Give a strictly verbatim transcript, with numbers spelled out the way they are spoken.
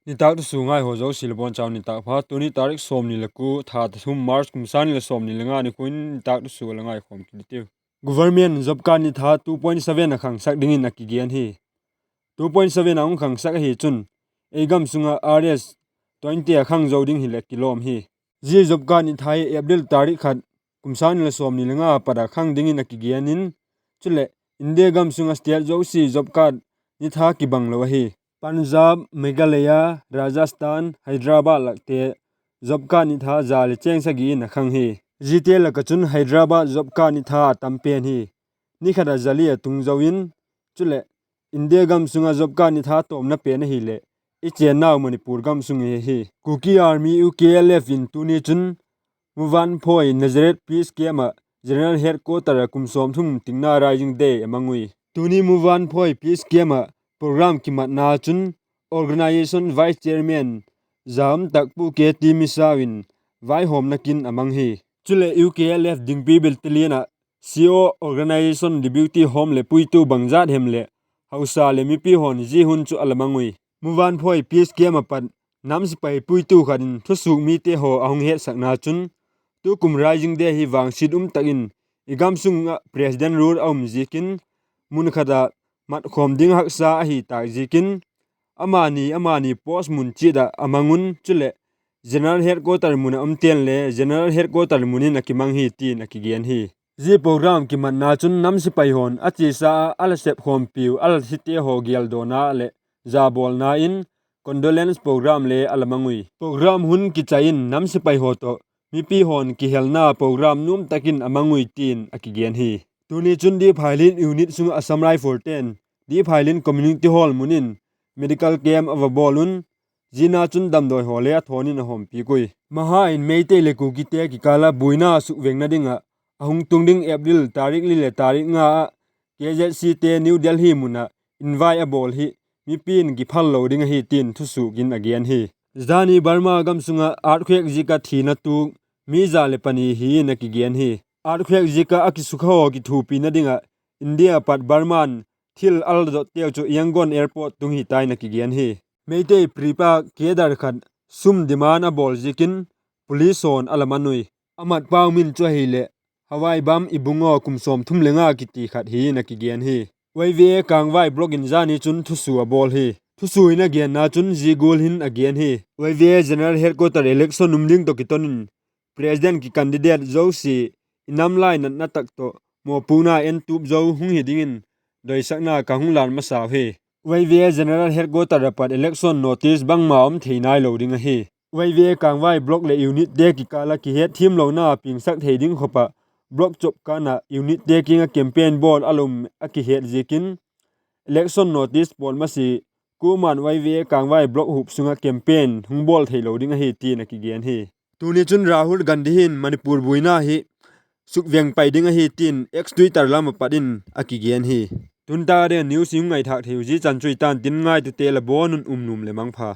Nitâk thusua ngaihaw zosia le bawn chau nitâk pha. Tuni tarik sawmni le kua, tha thum March, kum sâng ni le sawmni le nga nikhua in nitâk thusua la ngaikhawm kit i tiu. Government job card nitha two point seven a khangsak dingin a kigen hi. Two point seven a hung khangsak ahi chun, ei gam sung ah R S twenty a khang zo ding hileh kilawm hi. Zia job card nitha hi April tarik khat, kum sâng ni le sawmni le nga pat a khang dingin a kigen in, chuleh India gam sung ah state zosia job card nitha kibang lo ahi. Punjab, Meghalaya, Rajasthan, Hyderabad lakte job card nitha za le chêng sagi in a khang hi. Ziate lak ah chun Hyderabad job card nitha a tam pen hi. Ni khat ah za li a tung zo in, chuleh India gam sung ah job card nitha tawmna pen ahileh i chênnau Manipur gam sung hi hi. Kuki Army, U K L F in tuni chun Muvanphoi Nazareth Peace Camp ah General Headquarter ah kum sawmthum tingna Rising Day a mang ui. Tuni Muvanphoi Peace Camp ah program kimatna chun Organisation Vice Chairman za um tak Pu K T Misau in vaihawmna kin a mang hi. Chuleh U K L F Dingpi Battalion ah C O, Organisation Deputy Home leh puitu bangzat hem leh hausa leh mipi haw'n zia hun chu a la mang ui. Muvanphoi Peace Camp ah pat nam sipai puitu khat in thusuak mite haw a hung hetsakna chun, tukum Rising Day hi vangsiat um tak in i gam sung ah President Rule a um ziakin, mun khat ah matkhawm ding haksa ahi tâk ziakin, amani amani post mun chiat ah a mang un, chuleh General Headquarter mun ah umte'n le General Headquarter mun in a kimang hi tin a kigen hi. Zia program kimatna chun nam sipai haw'n a chiasa ah a la sepkhawmpiu a la thite haw geldawna leh zabawlna in condolence program le a la mang ui. Program hun kichai in nam sipai haw tawh mipi haw'n kihelna program nuam tak in a mang ui tin a kigen hi. Tuni chun D. Phailin unit sung ah Assam Rifle te'n D. Phailin Community Hall mun in medical camp a va bawl un, ziana chun damdawi haw le a thawn in a hawmpiak ui. Maha in Meitei leh Kukite kikâl ah buaina sukvengna ding ah a hung tung ding April tarik li leh tarik nga ah K Z C te New Delhi mun ah invite a bawl hi mipi'n kiphal lo ding ahi tin thusuak in a gen hi. Zani Burma gam sung ah earthquake ziak ah thina tuak mi za leh pani hi in a kigen hi. Earthquake ziak ah a kisukha haw kithuapina ding ah India pat Burma'n thil a la dotteu chu Yangon Airport tung hi ta in a kigen hi. Meitei Prepa cadre khat sum demand a bawl ziakin police haw'n a la man ui. A matpau min chu ahileh Hawai Bam Ibungo kum sawmthum le nga kiti khat hi in a kigen hi. Y V A Kangvai block in zani chun thusua a bawl hi. Thusua in a genna chun zia gual hin a gen hi. Y V A General Headquarter election um ding tawh kiton in president kicandidate zosia i nam lainatna tak tawh mawpuakna entup zo hung hi dingin doisakna ka hung lân masau hi. Y V A General Headquarter ah pat election notice bangma um thei nailo ding ahi. Y V A Kangvai block leh unitte kikâl ah kihetthiamlona piangsak thei ding khop ah block chop kân ah unitte kiang ah campaign bawl a la um a kihet ziakin election notice pawl masia kuama'n Y V A Kangvai block hup sung ah campaign hung bawl theilo ding ahi tin a kigen hi. Tuni chun Rahul Gandhi hin Manipur buaina hi sukveng pai ding ahi tin X Twitter lam ah pat in a kigen hi. Tuni tak a ding news i hung ngaithâk thei uh zia chan chu i tan tin, ngaitute la bawn un um nuam leh mangpha.